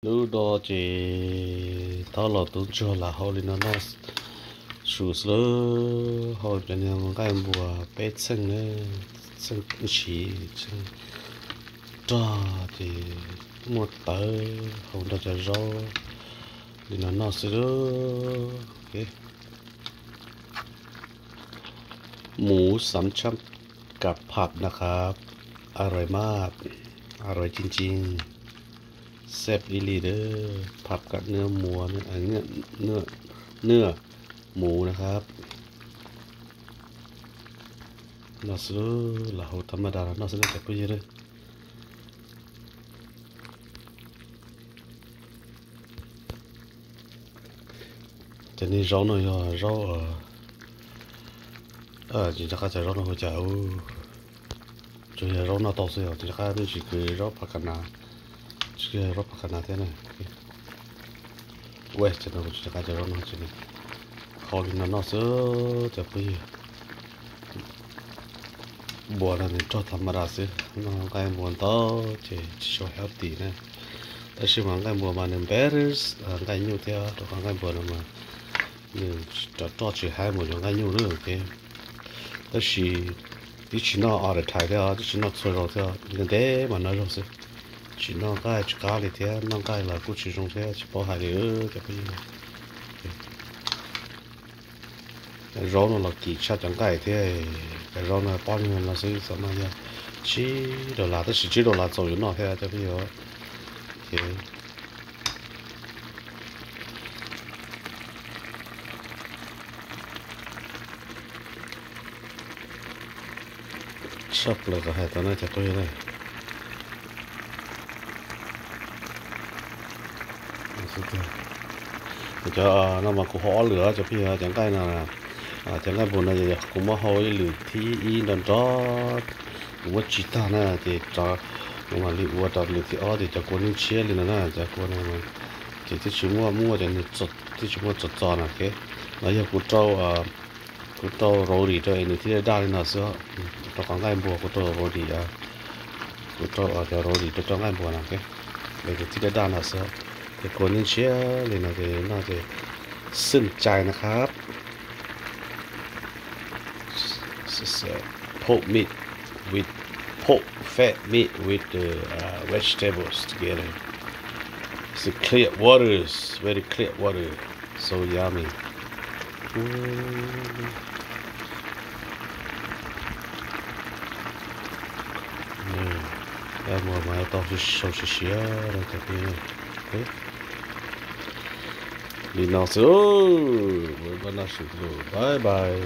Hnub no ces thaub los tub ntsuag lam hau li no noj su xwb lauj. Hau cov niag nqaij npua peb txheej na, txheej siv txheej rog ces muaj tawv hau nrog cov zaub li no noj xwb lauj.หมูสามชั้นกับผักนะครับ อร่อยมาก อร่อยจริงๆ แซ่บอีหลีเด้อ ผัดกับเนื้อหมู เนื้อ เนื้อ เนื้อหมูนะครับ Noj xwb, lam hau thas mas das los noj xwb na cov phooj ywg. Cov niag zaub no yog zaub, tsis nco qab cov zaub no hu cas, tsuas yog zaub noj tau xwb os, tsis nco qab, tsis kwv zaub pha ka nas, tsis kwv zaub pha ka nas thiab na. Ua cas no kuv tsis nco qab cov zaub no, hau li no noj xwb cov phooj ywg. Npua no nws roj thas mas das xwb, noj nqaij npua ntau ces tsis tshua healthy na. Tab sis mas nqaij npua mas nws better, nqaij nyuj thiab rau qhov nqaij npua no mas nws roj tsis haib mus cov nqaij nyuj lawm. Tab sis twb tsis noj all the time thiab, twb tsis noj txhua zaus thiab, ntev ntev mas noj zaug xwb. Tsis noj nqaij tsis qab li thiab, noj nqaij los kuj tsis zoo thiab, tsis paub hais li cov phooj ywg. Cov zaub no los kim tshaj cov nqaij thiab, cov zaub no pob li no xwb, xav mas yog tsib dollar, tab sis tsib dollar txaus yuav noj thiab cov phooj ywg. Tshaj plaws qhov hais tau na cov phooj ywg na. Cov no mas kuv hau ob lwm cov phooj ywg, cov nqaij no, cov nqaij npua no kuv muab hau ib lwm thib ib nrov nrov, kuv muab tsis tag na ces kuv mam li ua rau lwm thib ob ces cov kua neeg tshiab li no na, cov kua no ces twb tsis muaj, muaj cov, twb tsis muaj txog txog na. No yog kuv rau, kuv rau rau dim rau es nws thiaj daj daj li no xwb, rau qhov nqaij npua kuv rau rau dim, kuv rau cov rau dim rau cov nqaij npua no, es nws thiaj daj daj no xwb. Ces kua neeg tshiab li no ces noj ces xwm cai na khab. Pork meat with pork fat meat with the uh, vegetables together. It's a clear waters, very clear water. So yummy. Nqaij npua mas tau sau siav siav rau cov phooj ywg. Li no xwb, ua npaj noj su lawm, bye bye.